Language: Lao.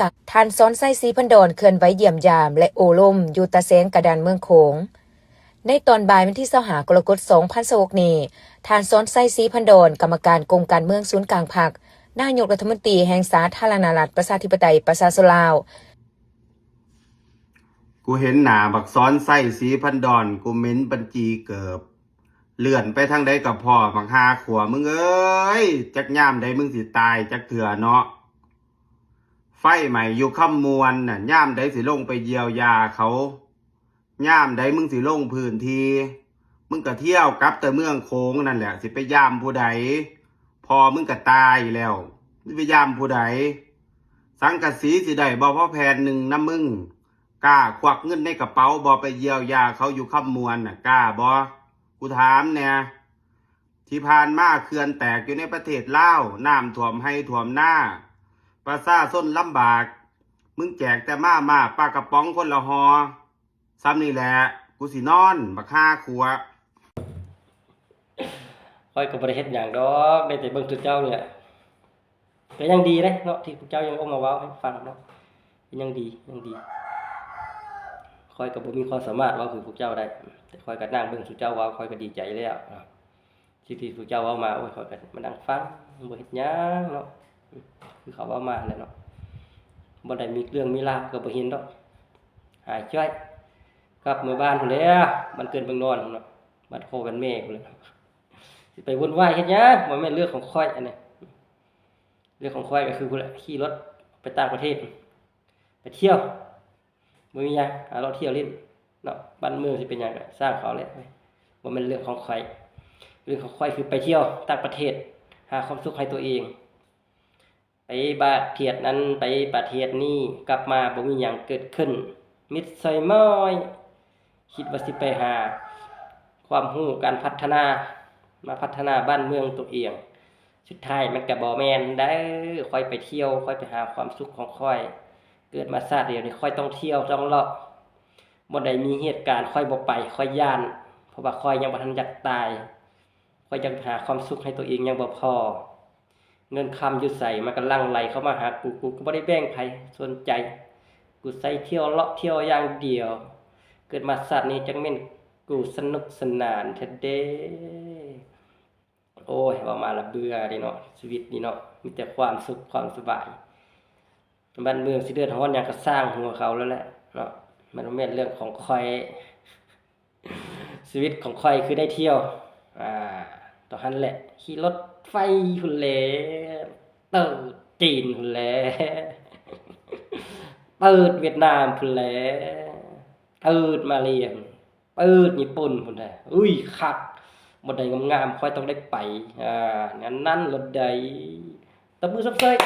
ກາງ ທ່ານ ສອນໄຊ ສີພັນດອນ ເຄື່ອນໄຫວຢ້ຽມຢາມ ແລະ ໂອ້ລົມຢູ່ຕາແສງກະດານເມືອງໂຂງ. ໃນຕອນບ່າຍວັນທີຊາວຫ້າ ກໍລະກົດ ສອງພັນຊາວຫົກນີ້, ທ່ານ ສອນໄຊ ສີພັນດອນ ກຳມະການກົມການເມືອງສູນກາງພັກ, ນາຍົກລັດຖະມົນຕີແຫ່ງສາທາລະນະລັດ ປະຊາທິປະໄຕ ປະຊາຊົນລາວ. ກູເຫັນໜ້າບັກ ສອນໄຊ ສີພັນດອນ ກູເໝັນບັນຈີເກີບ. ເລື່ອນໄປທາງໃດກໍພໍ້ບັກຫ້າຂົວມຶງເອີຍ, ຈັກຍາມໃດມຶງຊິຕາຍຈັກເທື່ອເນາະ. ໄຟໄໝ້ຢູ່ຄຳມ່ວນນະ, ຍາມໃດຊິລົງໄປຢ້ຽວຢາເຂົາ? ຍາມໃດມຶງຊິລົງພື້ນທີ່? ມຶງກໍທ່ຽວກັບແຕ່ເມືອງໂຂງນັ້ນແຫຼະ, ຊິໄປຢ້າມຜູ້ໃດ? ພໍ່ມຶງກໍຕາຍແລ້ວ, ຊິໄປຢ້າມຜູ້ໃດ? ສັງກະສີຊິໄດ້ບໍ່ພໍແຜ່ນໜຶ່ງນຳມຶງ? ກ້າຄວັກເງິນໃນກະເປົາບໍ່ໄປຢ້ຽວຢາເຂົາຢູ່ຄຳມ່ວນນະ, ກ້າບໍ່? ກູຖາມແດ່. ທີ່ຜ່ານມາເຂື່ອນແຕກຢູ່ໃນປະເທດລາວ, ນ້ຳຖ້ວມໄຮ່ຖ້ວມນາ, ປະຊາຊົນລຳບາກ, ມຶງແຈກແຕ່ມາມ່າປາກະປ໋ອງຄົນລະຫໍ່. ສ່ຳນີ້ແຫຼະ, ກູຊິນອນ, ບັກຫ້າຂົວ. ຂ້ອຍກໍບໍ່ໄດ້ເຮັດຫຍັງດອກ, ໄດ້ແຕ່ເບິ່ງສູ່ເຈົ້ານີ້ແຫຼະ. ກໍຍັງດີເດ້ເນາະ ທີ່ພວກເຈົ້າຍັງອອກມາເວົ້າໃຫ້ຟັງເນາະ, ກໍຍັງດີ, ຍັງດີ. ຂ້ອຍກໍບໍ່ມີຄວາມສາມາດເວົ້າຄືພວກເຈົ້າໄດ້, ແຕ່ຂ້ອຍກໍນັ່ງເບິ່ງສູ່ເຈົ້າເວົ້າ, ຂ້ອຍກໍດີໃຈແລ້ວ. ທີ່ ທີ່ພວກເຈົ້າເວົ້າມາ, ໂອ້ຍ ຂ້ອຍກໍມານັ່ງຟັງ, ບໍ່ເຮັດຫຍັງເນາະ, ຄືເຂົາເວົ້າມາຫັ້ນແຫຼະເນາະ. ບໍ່ໄດ້ມີເລື່ອງມີລາວກໍບໍ່ເຫັນດອກ. ຫາຍຈ້ອຍ, ກັບເມືອບ້ານພຸ້ນແຫຼະ, ບ້ານເກີດເມືອງນອນພຸ້ນເນາະ, ບ້ານພໍ່ບ້ານແມ່ພຸ້ນແຫຼະ. ຊິໄປວຸ່ນວາຍເຮັດຫຍັງ? ບໍ່ແມ່ນເລື່ອງຂອງຂ້ອຍອັນນີ້. ເລື່ອງຂອງຂ້ອຍກໍຄືພຸ້ນແຫຼະ, ຂີ່ລົດໄປຕ່າງປະເທດ, ໄປທ່ຽວ, ບໍ່ມີຫຍັງ, ຫາເລາະທ່ຽວຫຼິ້ນເນາະ. ບ້ານເມືອງຊິເປັນຫຍັງກໍຊ່າງເຂົາແຫຼະ, ບໍ່ແມ່ນເລື່ອງຂອງຂ້ອຍ. ເລື່ອງຂອງຂ້ອຍຄືໄປທ່ຽວຕ່າງປະເທດ, ຫາຄວາມສຸກໃຫ້ຕົວເອງ. ໄປປະເທດນັ້ນ, ໄປປະເທດນີ້, ກັບມາບໍ່ມີຫຍັງເກີດຂຶ້ນ, ມິດໃສ່ມ້ອຍ. ຄິດວ່າຊິໄປຫາຄວາມຮູ້ການພັດທະນາ, ມາພັດທະນາບ້ານເມືອງຕົວເອງ. ສຸດທ້າຍມັນກໍບໍ່ແມ່ນເດີ້. ຂ້ອຍໄປທ່ຽວ, ຂ້ອຍໄປຫາຄວາມສຸກຂອງຂ້ອຍ. ເກີດມາຊາດດຽວນີ້, ຂ້ອຍຕ້ອງທ່ຽວ, ຕ້ອງເລາະ. ບ່ອນໃດມີເຫດການ, ຂ້ອຍບໍ່ໄປ, ຂ້ອຍຢ້ານ, ເພາະວ່າຂ້ອຍຍັງບໍ່ທັນຢາກຕາຍ. ຂ້ອຍຢາກຫາຄວາມສຸກໃຫ້ຕົວເອງຍັງບໍ່ພໍ. ເງິນຄຳຢູ່ໃສ ມັນກໍຫຼັ່ງໄຫຼເຂົ້າມາຫາກູ, ກູກໍບໍ່ໄດ້ແບ່ງໃຜສົນໃຈ. ກູໃສ່ທ່ຽວເລາະທ່ຽວຢ່າງດຽວ. ເກີດມາຊາດນີ້ ຈັກແມ່ນກູສະໜຸກສະໜານແທ້ເດ້. ໂອ້ຍ ເວົ້າມາລະເບື່ອເດ້ເນາະ, ຊີວິດນີ້ເນາະ ມີແຕ່ຄວາມສຸກຄວາມສະບາຍ. ບ້ານເມືອງຊິເດືອດຮ້ອນຫຍັງກໍຊ່າງຫົວເຂົາແລ້ວແຫຼະເນາະ, ມັນບໍ່ແມ່ນເລື່ອງຂອງຂ້ອຍ. ຊີວິດຂອງຂ້ອຍຄືໄດ້ທ່ຽວ, ອ່າ ຕອນຫັ້ນແຫຼະ, ຂີ່ລົດໄຟພຸ້ນແຫຼະ, ເຕີດຈີນພຸ້ນແຫຼະ, ເຕີດຫວຽດນາມພຸ້ນແຫຼະ, ເຕີດມາເລຍ, ເຕີດຍີ່ປຸ່ນພຸ້ນແຫຼະ. ອຸ້ຍ ຄັກ, ບ່ອນໃດງາມໆ ຂ້ອຍຕ້ອງໄດ້ໄປ. ອ່າ ແນວນັ້ນໂລດໃດ໋. ຕົບມືຊົມເຊີຍ.